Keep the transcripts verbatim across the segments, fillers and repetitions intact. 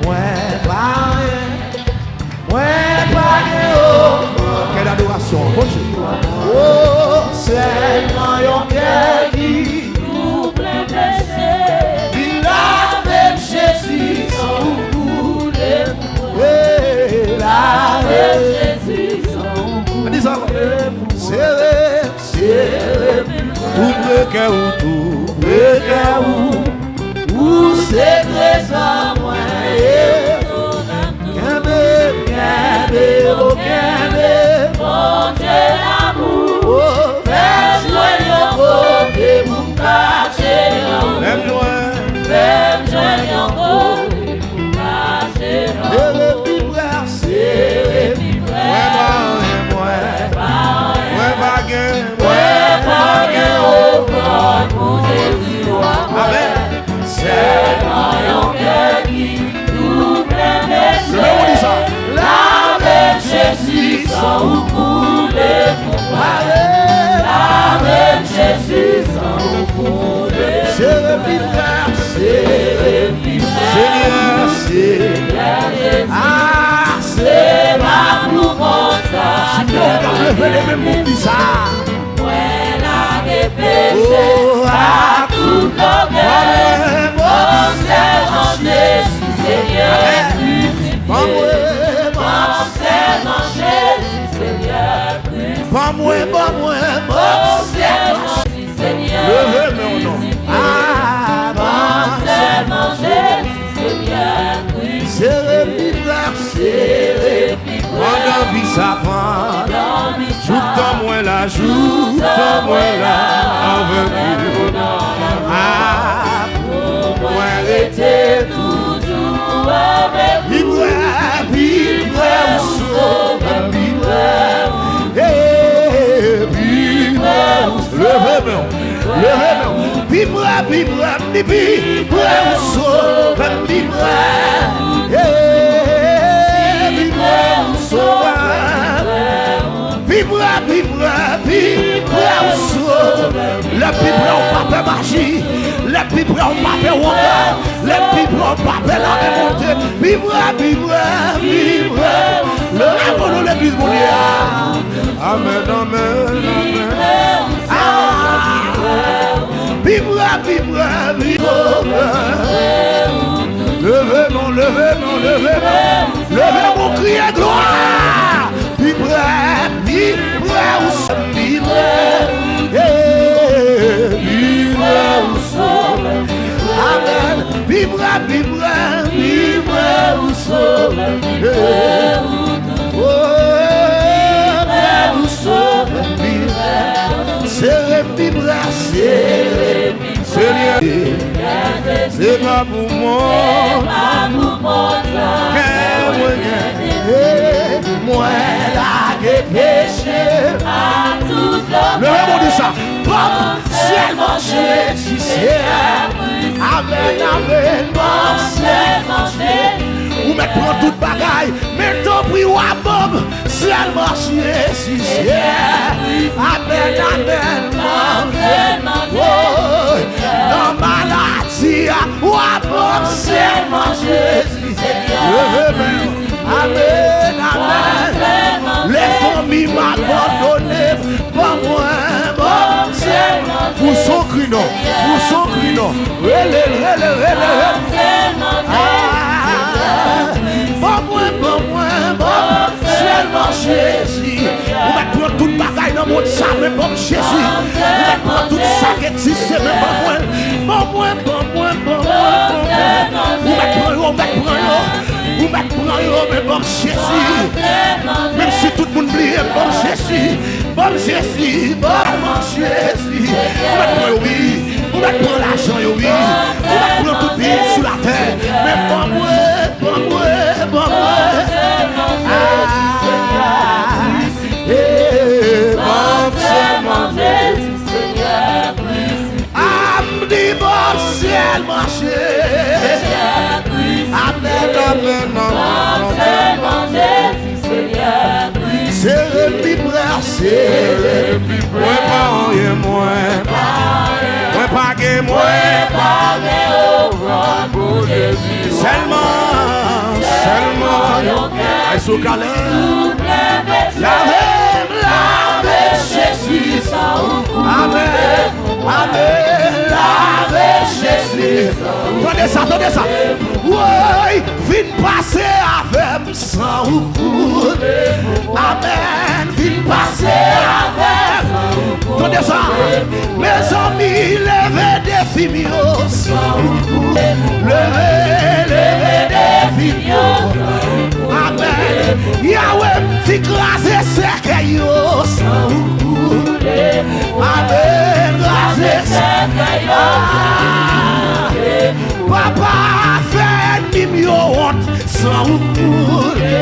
Mwen pa anyen, mwen pa gen ofrann. Kèl adorasyon. Bonjou. O, sèlman yon kè ki tou plen peche. Li lave m, Jezi, san ou koule pou mwen. Lave m, Jezi, san ou koule pou mwen. Sere m, sere m, tou pre kè ou, tou pre kè ou. Ou se trezò mwen, e kenbe, kenbe, o kenbe. Bondye lanmou, o, fè m jwenn yon kote pou m kache nan ou. Fè m jwenn, fè m jwenn yon kote pou m kache nan ou. Sere pi pre, sere pi pre. Mwen pa anyen, mwen. Mwen pa anyen. Mwen pa gen, mwen pa gen ofrann pou Jezi wa mwen. Amèn. Sèlman yon kè ki tou plen peche. Leve w, di sa. Lave m, Jezi, san ou koule pou mwen. Lave m, Jezi, san ou koule pou mwen. Sere pi pre, sere pi pre. Senyè, Senyè Jezi. Ah, se pa pou kont sa. Si Bondye leve, leve m pou di sa. Mwen lage peche ak tout lògèy. Ban m sèlman Jezi, Senyè, krisifye. Ban m sèlman Jezi, Senyè, krisifye. Ban mwen, ban mwen, ban m sèlman Jezi, Senyè, leve men w non. Ah, ban m sèlman Jezi, Senyè, krisifye. Sere pi pre, sere pi pre. Pandan vi sa, pandan vi sa, joutan mwen la, joutan mwen la avèk ou. Ah, pou mwen rete toujou avèk ou. Pi pre, pi pre ou, Sovè m, pi pre ou. Eh, pi pre ou. Leve men w, leve men w. Pi pre, pi pre, pi, pi pre ou, Sovè m, pi pre. Eh, pi pre ou, Sovè m. Pi pre, pi pre, pi pre ou, Sovè m. Lè pi pre ou pa pè maji. Lè pi pre ou pa pè wonda. Lè pi pre ou pa pè lame monte. Pi pre, pi pre, pi pre. Leve men w, legliz Bondye a. Amèn, amèn, amèn. Ah! Pi pre, pi pre, pi pre. Leve men w, leve men w, leve men w. Leve men w, kriye glwa. Pi pre, pi pre ou, Sovè m, pi pre. Eh, pi pre ou, Sovè m. Amèn. Pi pre, pi pre, pi pre ou, Sovè m, pi pre. Oh, pi pre ou, Sovè m, pi pre. Sere m pi pre, sere m. Senyè, se pa pou mwen. Kè mwen gen. Mwen lage peche. Leve men w, di sa. Ban m sèlman Jezi, Senyè. Amèn, amèn. Ban m sèlman Jezi. Ou mèt pran tout bagay, men tanpri w a ban m sèlman Jezi, Senyè. Amèn, amèn. Ban m sèlman Jezi, Senyè. Nan maladi a, w a ban m sèlman Jezi, Senyè. Leve men w. Amèn, amèn. Lè fanmi m abandone m, ban mwen, ban m sèlman. Pouse yon kri non, pouse yon kri non. Rele l, rele l, rele l, rele l. Ah, ban mwen, ban mwen, ban mwen sèlman Jezi. Ou mèt pran tout bagay nan mond sa, men ban m Jezi. Ou mèt pran tout sa k egziste, men ban mwen. Ban mwen, ban mwen, ban mwen, ban mwen. Ou mèt pran yo, ou mèt pran yo. Ou mèt pran yo, men ban m Jezi. Menm si tout moun bliye m, ban m Jezi. Ban m Jezi, ban m Jezi. Ou mèt pran yo, wi. Ou mèt pran lajan yo, wi. Ou mèt pran tout byen sou latè. Men ban mwen, ban mwen, ban mwen. Ah, eh, ban m sèlman Jezi, Senyè. Ah, m di ban m sèlman Jezi. Amèn, amèn, amèn, amèn. Sere m pi pre, sere m pi pre. Mwen pa anyen, mwen. Mwen pa gen, mwen pa gen. Sèlman, sèlman yon kè. Ay sou kalè. Lave m, lave Jezi. Amèn, amèn, lave Jezi. Tande sa, tande sa. Woy, vin pase avè m san ou koule. Amèn, vin pase avè m. Tande sa. Mezanmi, leve defi m yo. Leve, leve defi m yo. Amèn. Yawe m di kraze sèkèy yo. Amèn. Kraze sèkèy yo. Ah. Papa, fè ènmi m yo wont san ou koule.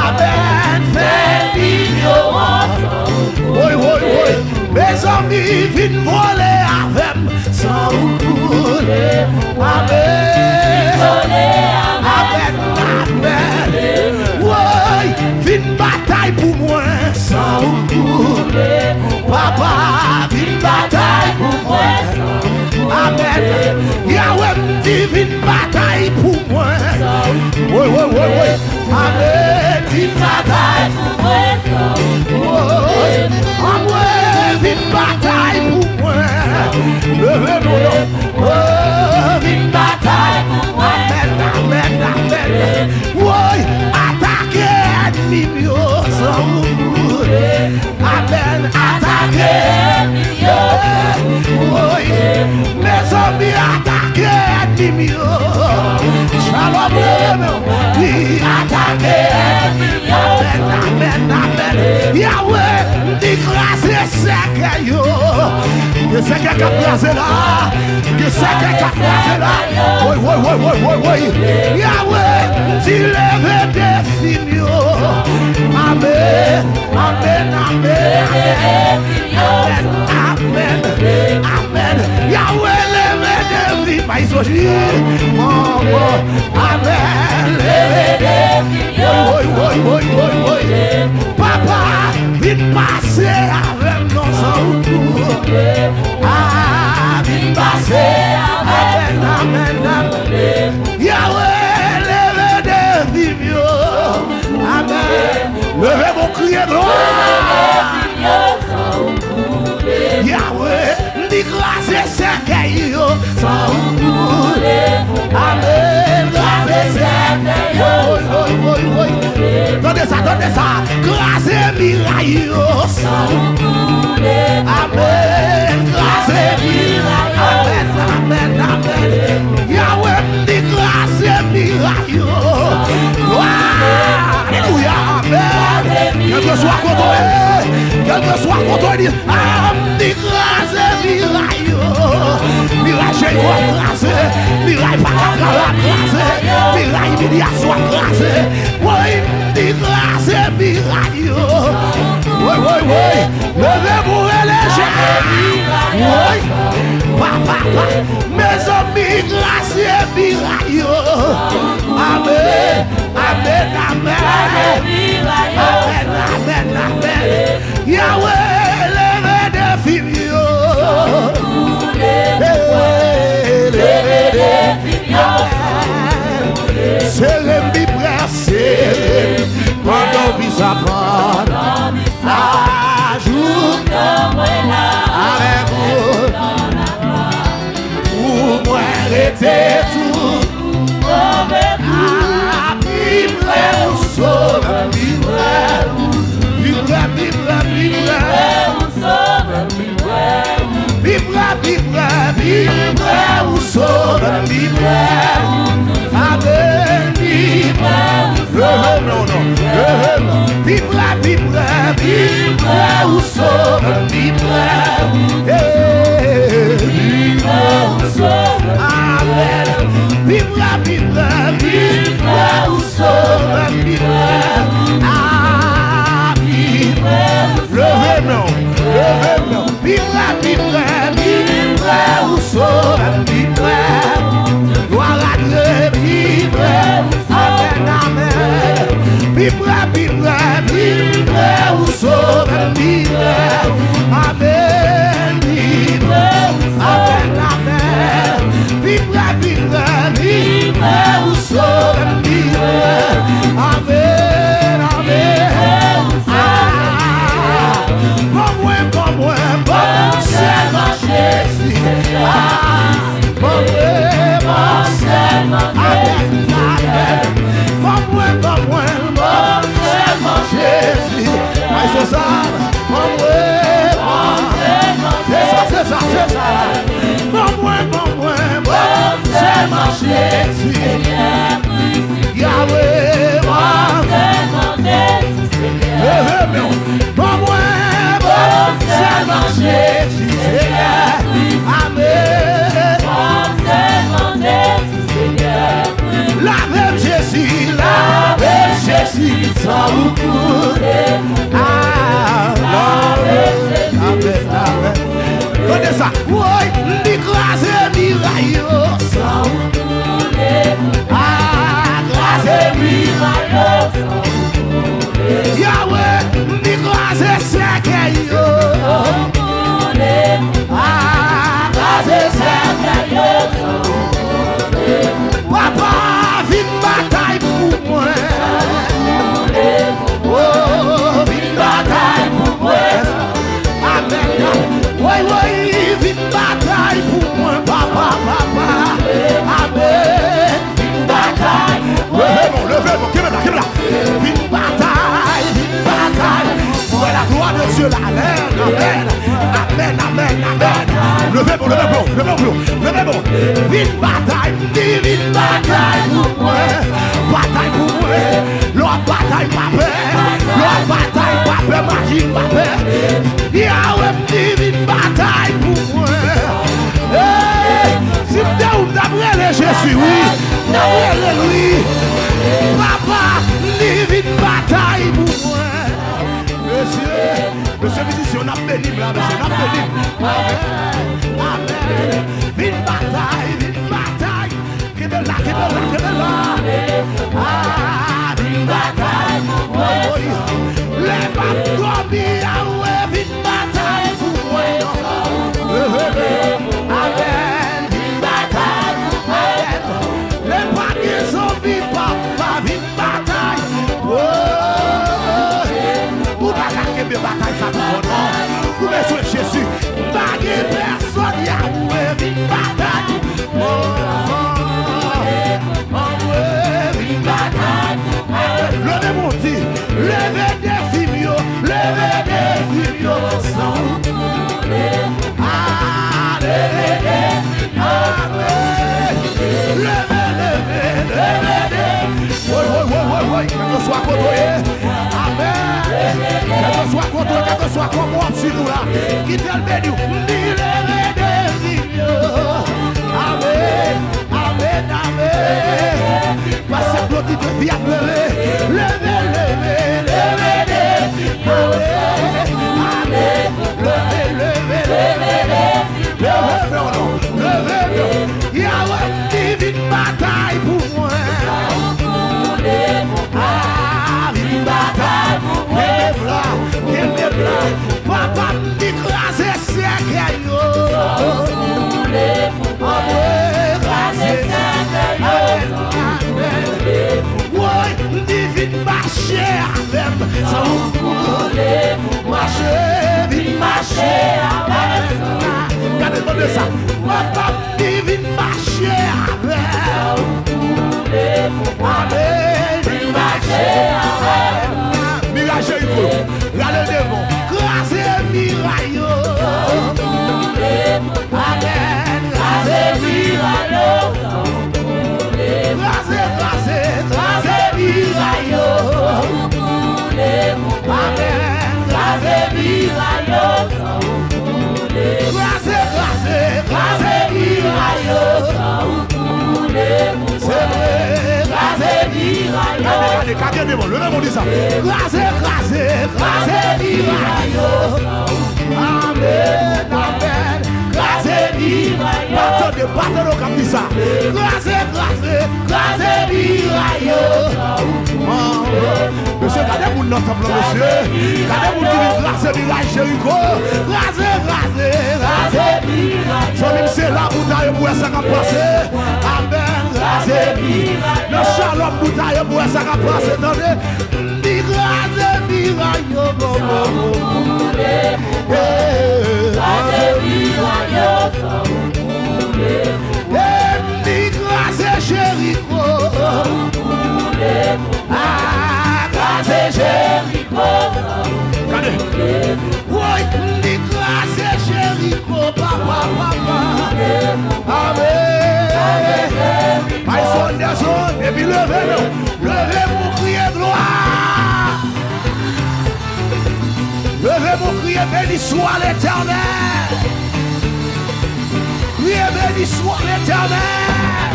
Amèn, fè ènmi m yo wont. Woy, woy, woy. Mezanmi, vin vole avè m san ou koule. Amèn. Amèn, amèn. Woy, vin batay pou mwen san ou koule. Papa, vin batay pou mwen. Amèn. Yawe m di vin batay pou mwen. Woy, woy, woy, woy. Amèn. Vin batay pou mwen. Woy. Anmwe, vin batay pou mwen. Leve nou non. Oh, vin batay pou mwen. Amèn, amèn, amèn. Woy, atake ènmi m yo san ou koule. Amèn. Atake ènmi yo. Woy. Mezanmi, atake ènmi m yo. Shalom, leve men w. Wi, atake ènmi yo. Amèn, amèn, amèn. Yawe, m di kraze sèkèy yo. Gen sèkèy k ap kraze la. Gen sèkèy k ap kraze la. Woy, woy, woy, woy, woy, woy. Yawe, m di leve defi m yo. Amèn, amèn, amèn, amèn. Amèn, amèn, amèn. Yawe leve defi m. Ay soti. Manman. Amèn, leve defi m yo. Woy, woy, woy, woy, woy, woy. Papa, vin pase avè m non san ou koule. Ah, vin pase avè m. Amèn, amèn, amèn. Yawe, leve defi m yo. Amèn. Leve men w, kriye glwa. Yawe, m di kraze sèkèy yo. San ou koule. Amèn. Kraze sèkèy yo. Woy, woy, woy, woy. Tande sa, tande sa. Kraze miray yo. San ou koule. Amèn. Kraze miray yo. Amèn, amèn, amèn. Yawe, m di kraze miray yo. Wa! Alelouya. Amèn. Kèlkeswa kote w ye, kèlkeswa kote w ye, di, ah, m di kraze miray yo. Miray Jeriko ap kraze. Miray pa ka travay ap kraze. Miray imilyasyon ap kraze. Woy, m di kraze miray yo. Woy, woy, woy. Leve pou rele Jezi. Woy. Pa, pa, pa. Mezanmi, kraze miray yo. Amèn. Amèn, amèn. Amèn, amèn, amèn. Yawe, leve defi m yo. Hey, leve defi m yo. Sere m pi pre, sere m pandan visa pa. Ajoute mwen la avèk ou. Pou mwen rete tou. Ah, pi pre ou sove m, pi pre. Pi pre, pi pre, pi pre. Pi pre, pi pre, pi pre ou sove m, pi pre. Amèn, pi pre. Leve non, non, leve non. Pi pre, pi pre, pi pre ou sove m, pi pre. Hey. Pi pre ou sove m, pi pre. Amèn. Pi pre, pi pre, pi pre ou sove m, pi pre. Ah, pi pre. Leve non, leve non. Pi pre, pi pre, pi pre ou sove m, pi pre. Glwa a Dye, pi pre. Amèn, amèn. Pi pre, pi pre, pi pre ou sove m, pi pre. Amèn, pi pre. Amèn, amèn. Pi pre, pi pre, pi pre. Ban mwen, ban mwen. Se sa, se sa, se sa. Ban mwen, ban mwen, ban mwen. Sèlman Jezi. Yahweh, ban mwen. Leve men w. Ban mwen, ban mwen. Sèlman Jezi, Senyè. Amèn. Lave m Jezi, lave m Jezi, san ou koule. Ah, lave m Jezi, amèn, amèn. Tande sa. Woy, li kraze miray yo, san ou koule. Ah, kraze miray yo, san ou koule. Yahweh, li kraze sèkèy yo. Ah, kraze sèkèy yo. Papa, vin batay pou mwen. Oh, vin batay pou mwen. Amèn. Woy, woy, vin batay pou mwen, papa, papa. Amèn. Vin batay. Leve men w, leve men w, kenbe la, kenbe la. Vin batay, vin batay. Pou wè la glwa de Dye la. Amèn, amèn, amèn, amèn, amèn. Leve men w, leve men w, leve men w, leve men w. Vin batay, m di vin batay pou mwen. Batay pou mwen. Lè w ap batay, pa pè. Lè w ap batay, pa pè, maji pa pè. Yahweh, m di vin batay pou mwen. Hey, si m te ou, m t ap rele Jezi, wi. M t ap rele l, wi. Papa, li vin batay pou mwen. Mesye, mesye mizisyen, n ap beni m la, mesye, n ap beni m. Amèn, amèn. Vin batay, vin batay. Kenbe la, kenbe la, kenbe la. Ah, vin batay. Woy, woy. Lè m ap dòmi, Yahweh, vin batay pou mwen. Amèn, vin batay. Amèn. Lè pa gen zanmi, papa, vin batay. Oh, ou pa ka kenbe batay sa pou kont ou non. Ou bezwen Jezi. Pa gen pèsòn, Yahweh, vin batay. Oh, oh, oh, Yahweh, vin batay. Leve men w di, leve defi m yo, leve defi m yo, san ou koule. Ah, leve defi m yo, leve, leve, leve defi m. Woy, woy, woy, woy, woy, kèlkeswa kote w ye. Amèn. Kèlkeswa kote w ye, kèlkeswa kòman w ap swiv nou la, kite l beni w. M di leve defi m yo. Amèn, amèn, amèn. Pastè Claudy defi ap leve. Leve, leve, leve defi m. Amèn, amèn. Leve, leve, leve defi m. Leve men w non, leve men w. Yahweh, li vin batay pou mwen. Ah, vin batay pou mwen. Kenbe m la, kenbe m la. Papa m di kraze sèkèy yo. Anmwe kraze sèkèy yo. Amèn, amèn. Woy, m di vin mache avè m. San ou koule pou mache, vin mache avè m. Gade, tande sa. Papa m di vin mache avè m. Amèn. Vin mache avè m. Miray Jeriko, rale devan. Kraze miray yo. Amèn. Kraze miray yo. Kraze, kraze, kraze miray yo. Amèn. Kraze miray yo. Kraze, kraze, kraze miray yo. Se vre, kraze miray yo. Gade, gade, gade devan, leve men w di sa. Kraze, kraze, kraze miray yo. Amèn, amèn. Kraze miray yo. Pa tande, pa tande w k ap di sa. Kraze, kraze, kraze miray yo. Mesye, gade moun nan tanp lan, mesye. Gade moun ki vin kraze miray Jeriko. Kraze, kraze, kraze miray yo. Zanmi m, se la pou w ta ye pou w wè sa k ap pase. Amèn. Kraze miray yo. Nan Shalom pou w ta ye pou w wè sa k ap pase, tande. Li kraze miray yo, bon, bon, bon. Kraze miray yo. Li kraze Jeriko. Ah, kraze Jeriko. Gade. Epi leve nou, leve pou kriye glwa. Leve pou kriye, beni swa Letènèl. Kriye, beni swa Letènèl.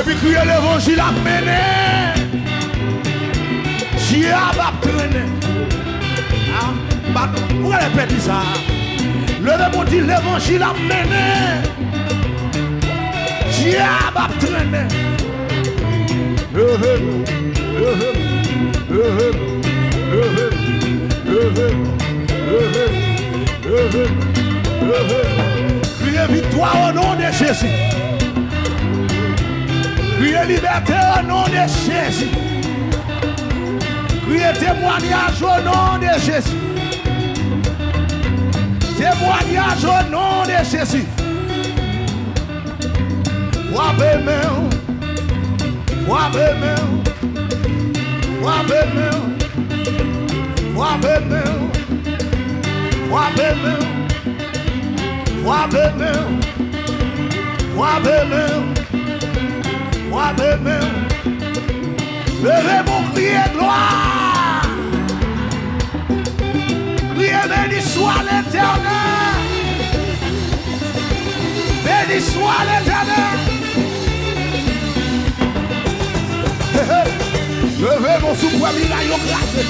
Epi kriye, levanjil ap mennen. Dyab ap trennen. Ah, bat, ou gade pèdi sa. Leve pou di levanjil ap mennen. Dyab ap trennen. Leve nou, leve nou, leve nou, leve nou, leve nou, leve nou, leve nou, leve nou. Kriye viktwa o non de Jezi. Kriye libète o non de Jezi. Kriye temwayaj o non de Jezi. Temwayaj o non de Jezi. Frape men w. Frape men w. Frape men w. Frape men w. Frape men w. Frape men w. Frape men w. Frape men w. Leve pou kriye glwa. Kriye beni swa Letènèl. Beni swa Letènèl. Hey, hey. Leve men w si w kwè miray yo kraze.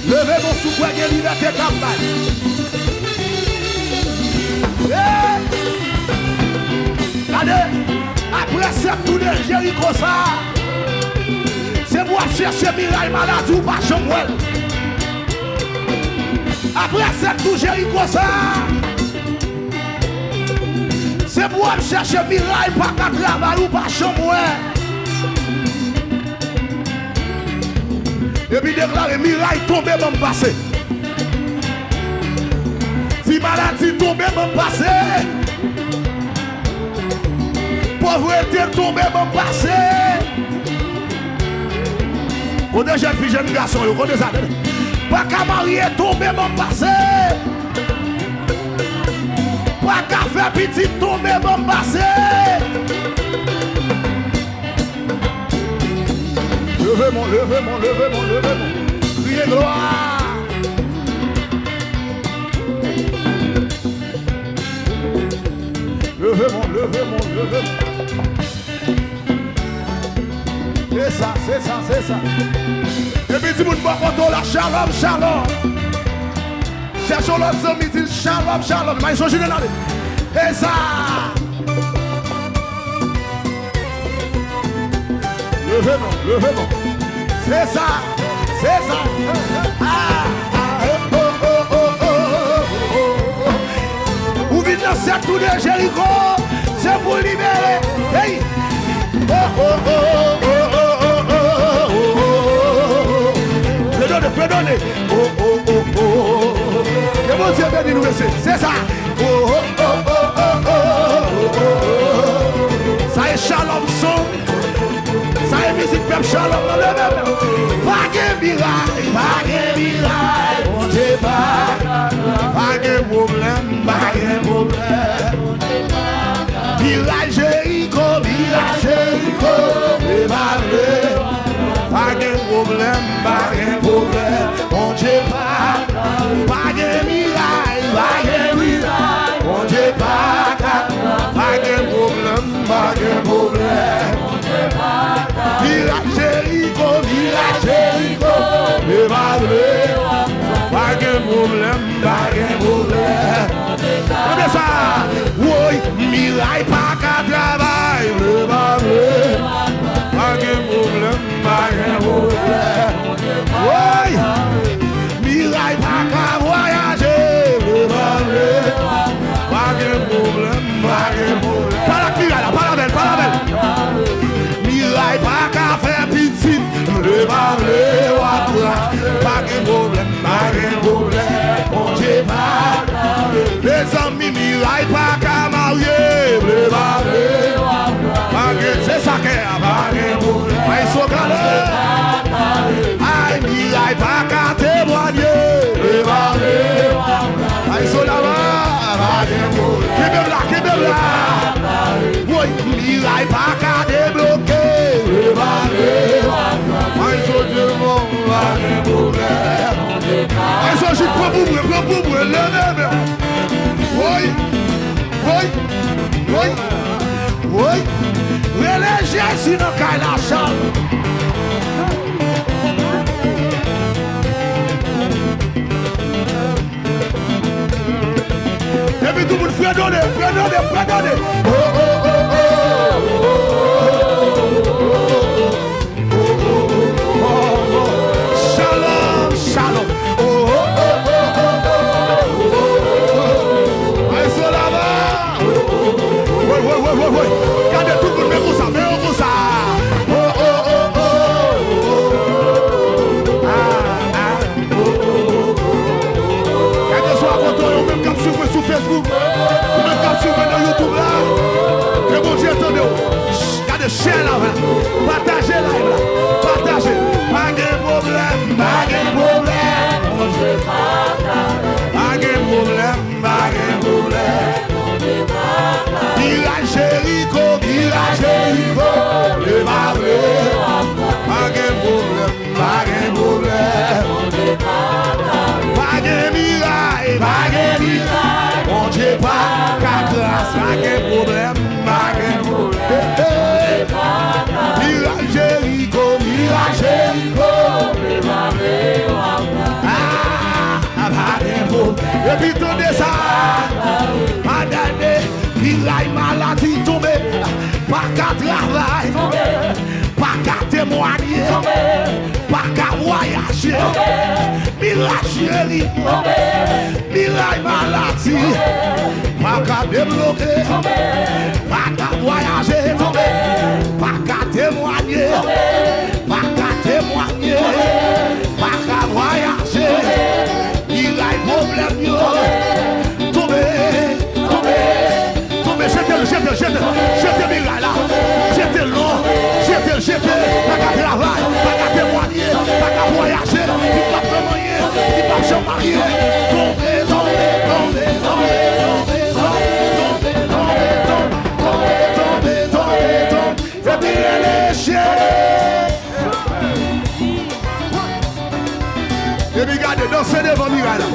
Leve men w si w kwè gen libète k ap bay. Hey! Gade, apre sèt tou de Jeriko sa a, se pou w ap chèche miray maladi ou pa janm wè l. Apre sèt tou Jeriko sa a, se pou w ap chèche miray pa ka travay ou pa janm wè. Epi deklare, miray tonbe ban m pase. Di maladi tonbe ban m pase. Povrete tonbe ban m pase. Kote jèn fi, jèn gason yo, kote sa, tande. Pa ka marye tonbe ban m pase. Pa ka fè pitit tonbe ban m pase. Leve men w, leve men w, leve men w, leve men w. Kriye glwa. Leve men w, leve men w, leve men w. Se sa, se sa, se sa. Epi di moun bò kote w la, shalom, shalom. Chèche yon lòt zanmi, di l, shalom, shalom. May Sojinèl ale. E sa. Leve men w, leve men w. Se sa, se sa. Ah, ah, oh, oh. Ou vin nan sèt tou de Jeriko. Se pou libere. Hey. Oh, oh, oh. Fredone, fredone. Oh, oh, oh, oh. Ke Bondye beni nou, mesye. Se sa. Oh, oh, oh. Sa e Shalom Song. Sa e mizik pèp Shalom nan, leve men w. Pa gen miray, pa gen miray, Bondye pa. Pa gen pwoblèm, pa gen pwoblèm. Miray Jeriko, miray Jeriko, leve men w. Pa gen pwoblèm, pa gen pwoblèm, Bondye pa. Pa gen miray, pa gen miray, Bondye pa ka. Pa gen pwoblèm, pa gen pwoblèm. Miray Jeriko, miray Jeriko, leve men w. Pa gen pwoblèm, pa gen pwoblèm. Tande sa, woy, miray pa ka travay, leve men w. Pa gen pwoblèm, pa gen pwoblèm. Woy, miray pa ka vwayaje, leve men w. Pa gen pwoblèm, pa gen pwoblèm. Pale ak miray la, pale avè l, pale avè l. Miray pa ka fè pitit, leve men w, w ap pran. Pa gen pwoblèm, pa gen pwoblèm, Bondye pa. Mezanmi, miray pa ka marye, leve men w. Pa gen, se sa k ye a, pa gen pwoblèm. Ay, so gade. Ay, miray pa ka temwanye, leve men w. Ay, so lava, pa gen pwoblèm. Kenbe m la, kenbe m la. Woy, miray pa ka debloke. Rele Jezi nan kay la, Chal. Epi tout moun fredone, fredone, fredone. Oh, oh, oh, oh. Shalom, shalom. Oh, oh, oh, oh. Ay, Solava. Woy, woy, woy, woy, woy. Gade tout moun, men konsa, men yo konsa. Oh, oh, oh, oh. Ah, ah. Kèlkeswa kote w ye, ou menm k ap swiv mwen sou Facebook, ou menm k ap swiv mwen nan YouTube la, ke Bondye tande w. Gade, share live la, pataje live la, pataje. Pa gen pwoblèm, pa gen pwoblèm. Pa gen pwoblèm, pa gen pwoblèm. Miray Jeriko, miray Jeriko, leve avè. Pa gen pwoblèm. Pa gen pwoblèm. Pa gen miray, pa gen miray. Bondye pa ka kras, pa gen pwoblèm, pa gen pwoblèm. Hey, hey. Miray Jeriko, miray Jeriko. Ah, pa gen pwoblèm. Epi tande sa, pa gade, miray maladi tonbe, pa ka travay. Pa ka temwanye, pa ka vwayaje, miray Jeriko, miray maladi, pa ka debloke, pa ka vwayaje, pa ka temwanye, pa ka temwanye, pa ka vwayaje, miray pwoblèm yo, tonbe, tonbe. Tonbe, jete l, jete l, jete l. Jete miray la. Jete l non. Jete l, jete l. Pa ka travay, pa ka temwanye, pa ka vwayaje, li p ap janm marye, li p ap janm marye. Tonbe, tonbe, tonbe, tonbe. Epi rele Jezi. Epi gade, danse devan miray la.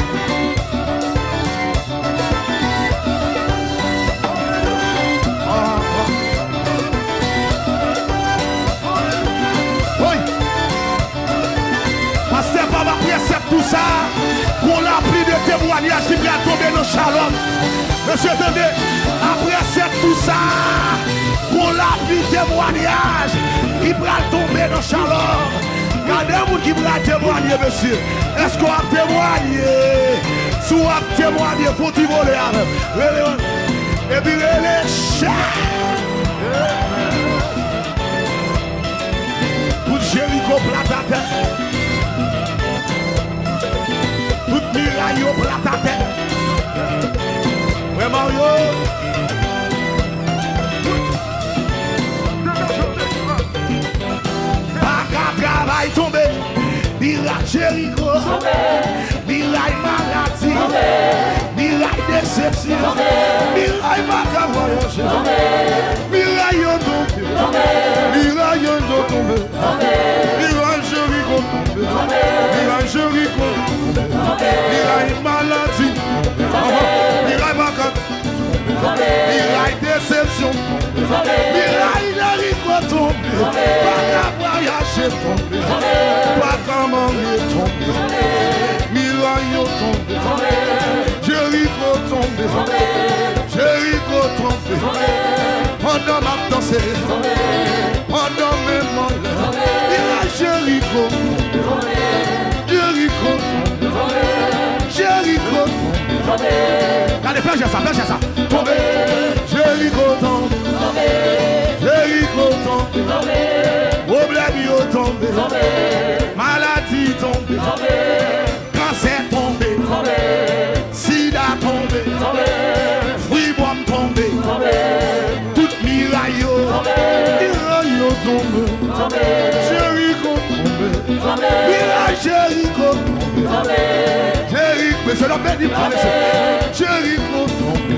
Woy! Pastè Pam ap resèt tou sa. Gon lapli de temwanyaj ki pral tonbe nan Shalom. Mesye, tande, apre sèt tou sa, gon lapli temwanyaj ki pral tonbe nan Shalom. Gade yon moun ki pral temwanye, mesye. Èske w ap temwanye? Si w ap temwanye, fè yon ti vole avè m. Rele, epi rele, cha! Tout Jeriko plat atè. Tout miray yo plat atè. Frè Mario. Pa ka travay tonbe. Miray Jeriko. Miray maladi. Miray desepsyon. Miray pa ka vwayaje. Miray yo tonbe. Miray yo tonbe. Miray Jeriko tonbe. Miray Jeriko tonbe. Miray maladi. Miray pa ka. Miray desepsyon. Miray Jeriko tonbe. Pa ka vwayaje tonbe. Pa ka marye tonbe. Miray yo tonbe. Jeriko tonbe. Jeriko tonbe. Pandan m ap danse. Pandan men m anlè. Miray Jeriko. Jeriko tonbe. Jeriko tonbe. Gade, fè jès sa, fè jès sa. Tonbe. Jeriko tonbe. Jeriko tonbe. Pwoblèm yo tonbe. Maladi tonbe. Kansè tonbe. Sida tonbe. Fribwòm tonbe. Tout miray yo. Miray yo tonbe. Jeriko tonbe. Miray Jeriko tonbe. Jeriko, mesye, n ap beni, mesye. Jeriko tonbe.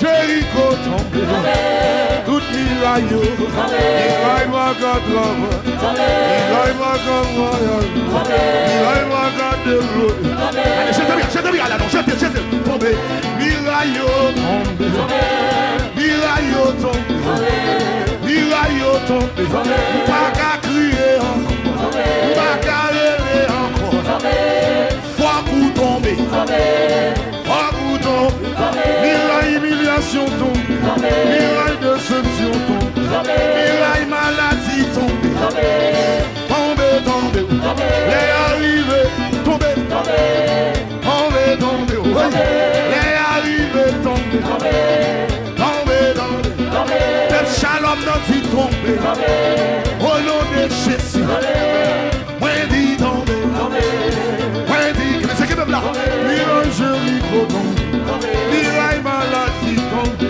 Jeriko tonbe. Tout miray yo. Miray pa ka travay. Miray pa ka vwayaje. Miray pa ka devlope. Gade, jete miray, jete miray la non, jete, jete. Tonbe. Miray Miray yo tonbe. Miray yo tonbe. Miray yo tonbe. Ou pa ka kriye ankò. Ou pa ka rele ankò. Fòk ou tonbe. Fòk ou tonbe. Miray imilyasyon tonbe. Miray desepsyon tonbe. Miray maladi tonbe. Tonbe, tonbe. Lè a rive, tonbe. Tonbe, tonbe. Wi. Lè a rive, tonbe. Tonbe, tonbe. Pèp Shalom nan di tonbe. O non de Jezi. Mwen di tonbe. Mwen di, se ki menm la. Miray Jeriko tonbe. Miray maladi tonbe.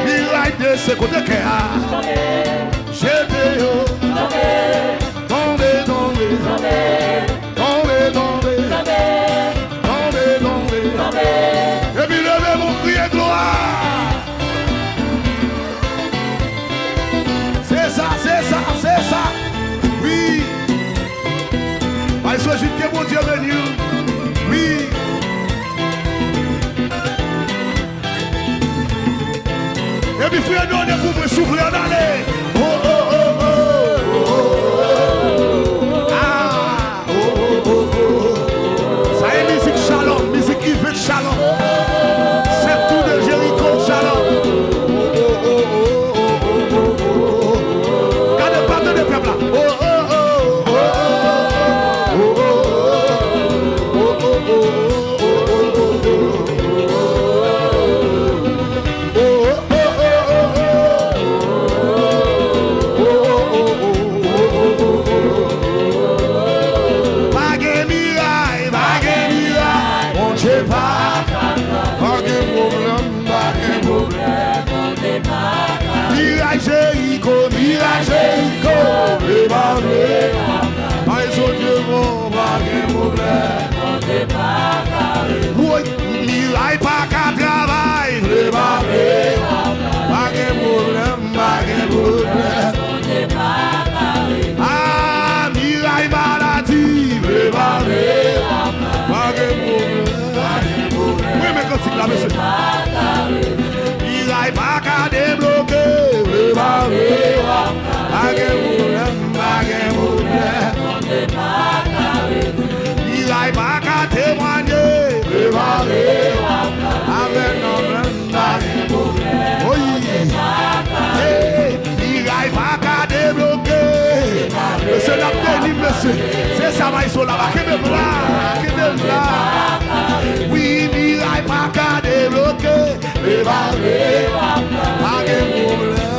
Miray de se kote kè a. Jete yo. Tonbe, tonbe. Tonbe, tonbe. Tonbe, tonbe. Epi leve pou kriye glwa. Se sa, se sa, se sa. Wi. Bay Jezi, ke Bondye beni w. Wi. Epi frè, donn pou mwen, souple, ann ale. Oh, oh, oh, oh. Ah, oh, oh, oh, oh. Sa e mizik Shalom, mizik Yvette Shalom. Sèt tou de Jeriko Shalom. Oh, oh, oh, oh. Gade, pa tande pèp la. Oh, oh, oh, oh. Pa gen miray, pa gen miray, Bondye pa ka, pa gen pwoblèm, pa gen pwoblèm. Miray Jeriko, miray Jeriko, vle pa vle, bay Bondye bon, pa gen pwoblèm. Woy, miray pa ka travay, vle pa vle, pa gen pwoblèm, pa gen pwoblèm. Ah, miray maladi, vle pa vle, pa gen pwoblèm. Mwen renmen kantik la, mesye. Miray pa ka debloke, vle pa vle, pa gen pwoblèm, pa gen pwoblèm. Miray pa ka temwanye, vle pa vle, amèn, amèn, pa gen pwoblèm. Oyi. Hey, miray pa ka debloke. Mesye, n ap beni, mesye. Se sa, bay so la, pa kenbe m la, kenbe m la. Wi, miray pa ka debloke. Leve, leve, pa gen pwoblèm.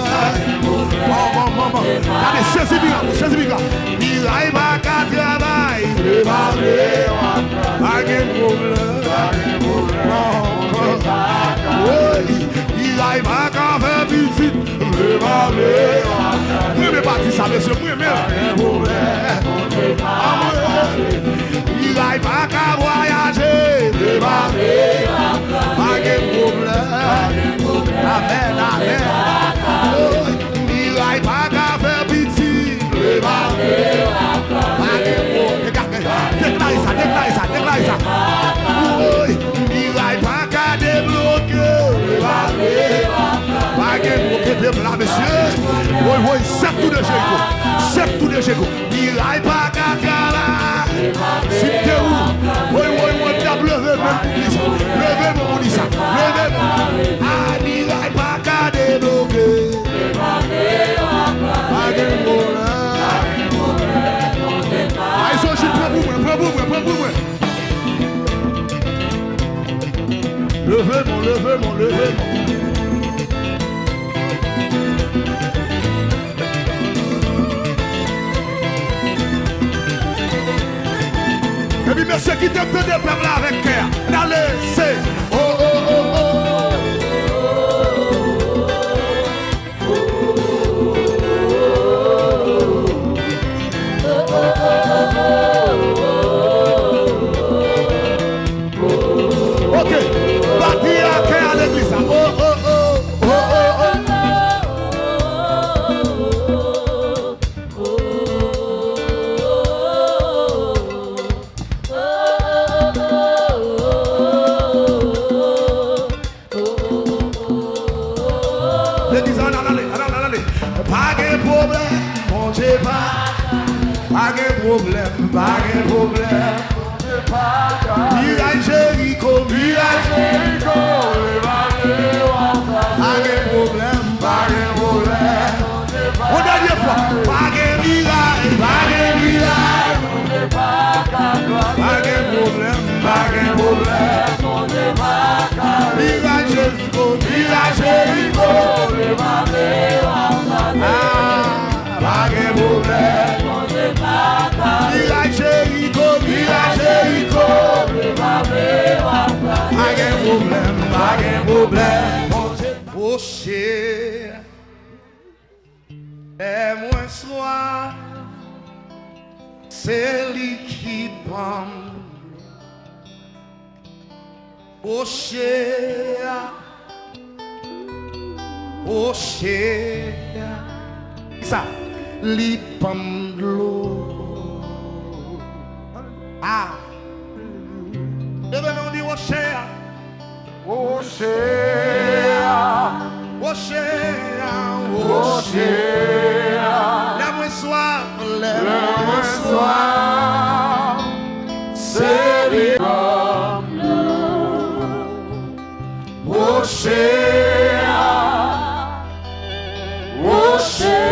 Manman, manman, gade, sezi miray, sezi miray. Miray pa ka travay. Leve, leve, pa gen pwoblèm. Manman, woy, miray pa ka fè pitit. Leve, leve. Mwen renmen pati sa, mesye, mwen renmen l. Anmwe. Miray pa ka vwayaje. Leve, leve, pa gen pwoblèm. Amèn, amèn. Oh, miray pa ka fè pitit. Pa gen pwoblèm. Deklare sa, deklare sa, deklare sa. Woy, miray pa ka debloke. Pa gen pwoblèm la, mesye. Woy, woy, sèt tou de Jeriko. Sèt tou de Jeriko. Miray pa ka travay. Si m te ou, woy, woy, woy, m t ap leve men m pou di sa. Leve men m pou di sa. Leve men m. Ah, miray pa ka debloke. Pa gen pwoblèm. Ay, Soji, pran pou mwen, pran pou mwen, pran pou mwen. Leve men w, leve men w, leve men w. Epi mesye, kite m tande pèp la avèk kè a. N ale, se. Oh, oh, oh, oh. Ok, pati a kè a legliz la. Oh, oh, oh. Pa gen pwoblèm, Bondye pa. Pa gen pwoblèm, pa gen pwoblèm. Miray Jeriko, miray Jeriko. Pa gen pwoblèm, pa gen pwoblèm. Yon dènye fwa. Pa gen miray, pa gen miray. Pa gen pwoblèm, pa gen pwoblèm. Miray Jeriko, miray Jeriko. Ah, pa gen pwoblèm. Miray Jeriko, miray Jeriko. Pa gen pwoblèm, pa gen pwoblèm. Woche, lè mwen swaf, se li ki ban m. Woche a, woche a. Kisa? Li ban m dlo. Ah. Leve men w, di woche a. Woche a. Woche a, woche a. Lè mwen swaf, lè mwen swaf, se li ban m dlo. Woche a, woche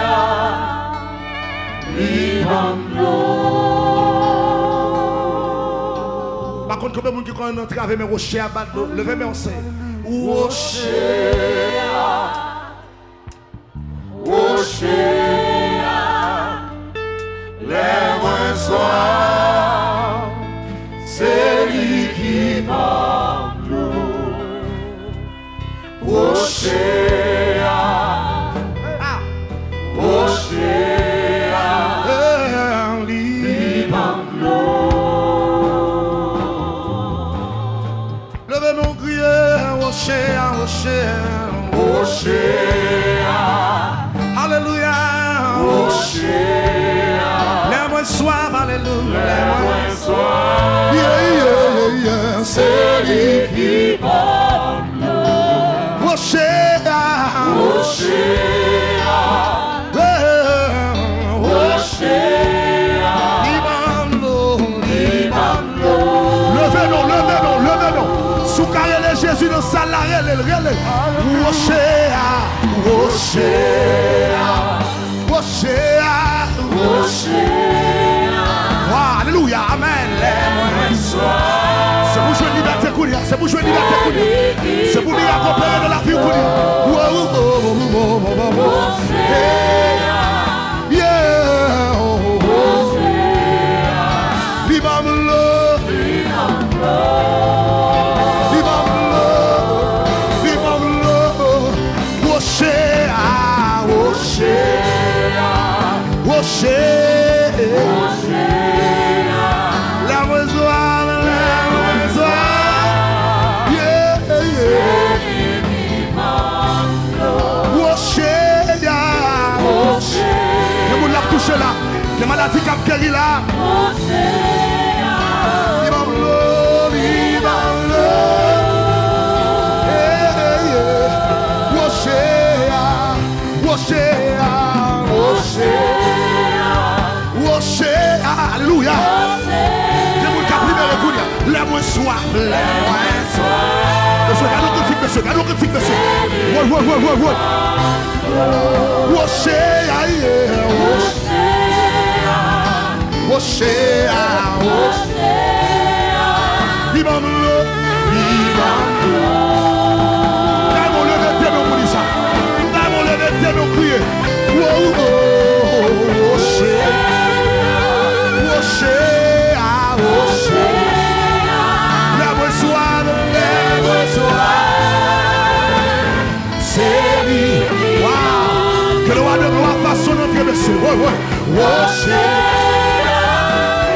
a, li ban m dlo. Pa konn konbyen moun ki konn antrave men woche a bat dlo. Leve men w, se woche a. Woche a, lè mwen swaf, se li ki ban m dlo. Woche a, woche a, li ban m dlo. Leve men w, kriye, woche a, woche a, woche a. Alelouya. Woche a. Lè mwen swaf, alelouya. Lè mwen swaf. Yeah, yeah, yeah, yeah. Se li ki ban m dlo. Woche a. Woche a. Woche a. Li ban m dlo, li ban m dlo. Leve men w, leve men w, leve men w. Si w ka rele Jezi nan sal la, rele l, rele l. Woche a, woche a, woche a, woche a. Wa, alelouya, amèn. Lè mwen swaf. Se pou jwenn libète kounye a, se pou jwenn libète kounye a. Se pou mirak opere nan lavi w kounye a. Wo, wo, wo. Woche a. Yeah. Li ban m dlo. Li ban m dlo. Li ban m dlo. Li ban m dlo. Woche a, woche a, woche. Woche a. Lè mwen swaf, lè mwen swaf. Yeah, yeah. Woche a. Gen moun l ap touche la. Gen maladi k ap geri la. Li ban m dlo, li ban m dlo. Hey, hey, hey. Woche a, woche a, woche a. Woche a, alelouya. Gen moun k ap libere kounye a. Lè mwen swaf, lè mwen swaf. Mesye, gade yon kantik, mesye, gade yon kantik, mesye. Woy, woy, woy, woy, woy. Woche a, yeah, woche a, woche a, woche a. Li ban m dlo, li ban m dlo. Dam, leve tèt ou pou di sa. Dam, leve tèt ou, kriye. Wo, wo, wo, woche. Woche a, woche a. Lè mwen swaf, lè mwen swaf. Se li. Waw. Ke le roi de gloire fasse son entrée, mesye. Woy, woy. Woche,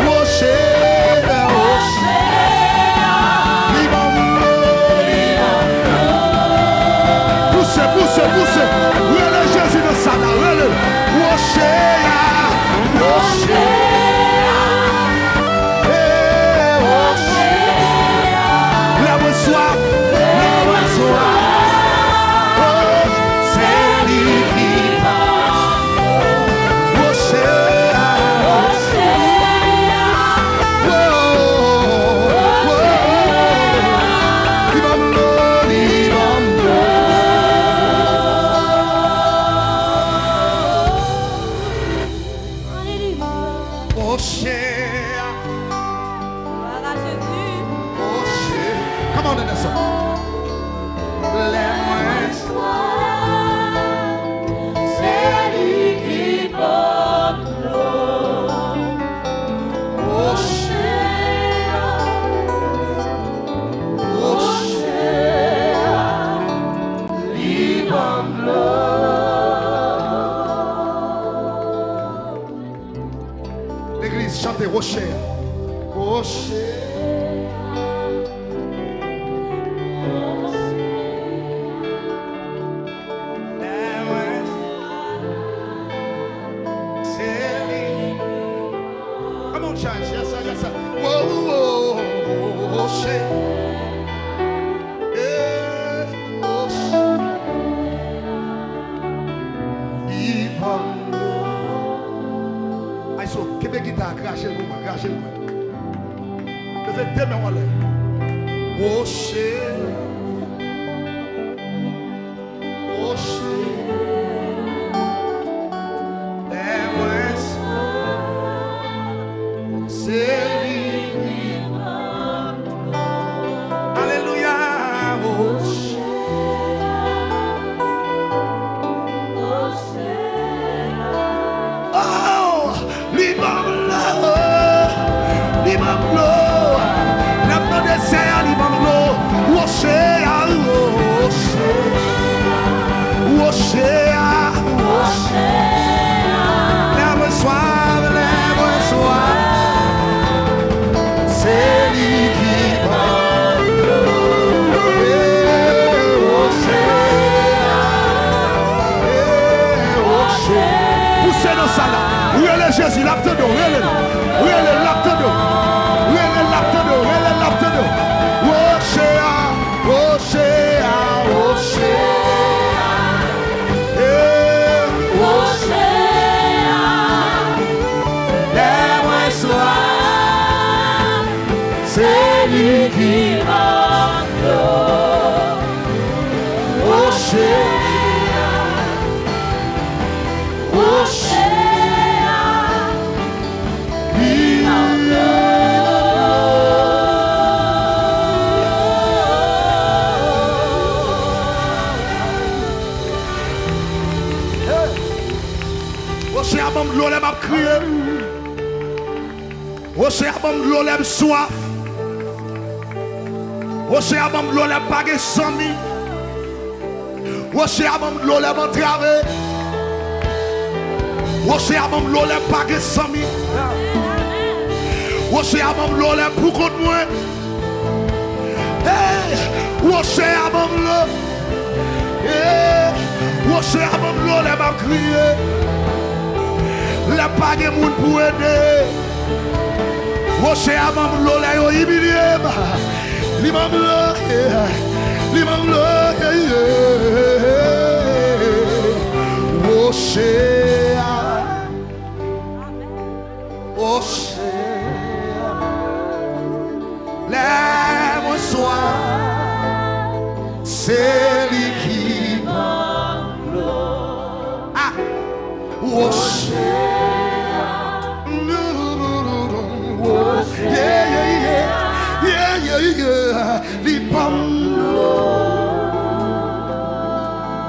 woche, woche. Li ban m dlo, li ban m dlo. Pouse, pouse, pouse. Rele Jezi nan sal la, rele. Woche a, woche a. Hey, woche a. Lè mwen swaf, lè mwen swaf. Oh, se li ki Se woche a. Woche. Se li. Come on, church. Yes, sir. Yes, sir. Wo, wo, wo, wo, woche. Eh, woche. Li ban m. Ay, so, kenbe gita a, graje l pou mwen, graje l pou mwen. Leve de men w anlè. Woche. Woche. Lè mwen swa, se li ki ban m. Alelouya. Woche. Oh, li ban m dlo, li ban m dlo. Lè m mande Seyè, li ban m dlo. Woche a, woche, woche a, woche. Lè mwen swaf, lè mwen swaf, se li ki ban m dlo. Eh, woche a, eh, woche. Pouse nan sal la. Rele Jezi, l ap tande w. Rele l. Rele l, l ap tande w. Rele l, l ap tande w. Rele l, l ap tande w. Woche a, woche a, woche a. Eh, woche a. Lè mwen swaf, se li ki ban m dlo. Woche a, woche a, li ban m dlo. Woche a ban m dlo lè m ap kriye. Woche a ban m dlo lè m swaf. Woche a ban m dlo lè m pa gen zanmi. Woche a ban m dlo lè m antrave. Woche a ban m dlo lè m pa gen zanmi. Woche a ban m dlo lè m poukont mwen. Hey, woche a ban m dlo. Hey, woche a ban m dlo lè m ap kriye. Lè pa gen moun pou ede. Woche a ban m dlo lè yo imilye m. Li ban m dlo. Li ban m dlo. Woche a. Woche a. Lè mwen swaf, se li ki ban m dlo. Ah! Woche a. Woche a. Yeah, yeah, yeah. Yeah, yeah, yeah. Li ban m dlo.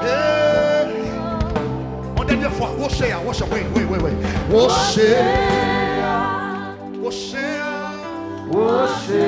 Yeah. Yon dènye fwa, woche a, woche, wi, wi, wi, wi. Woche a, woche a, woche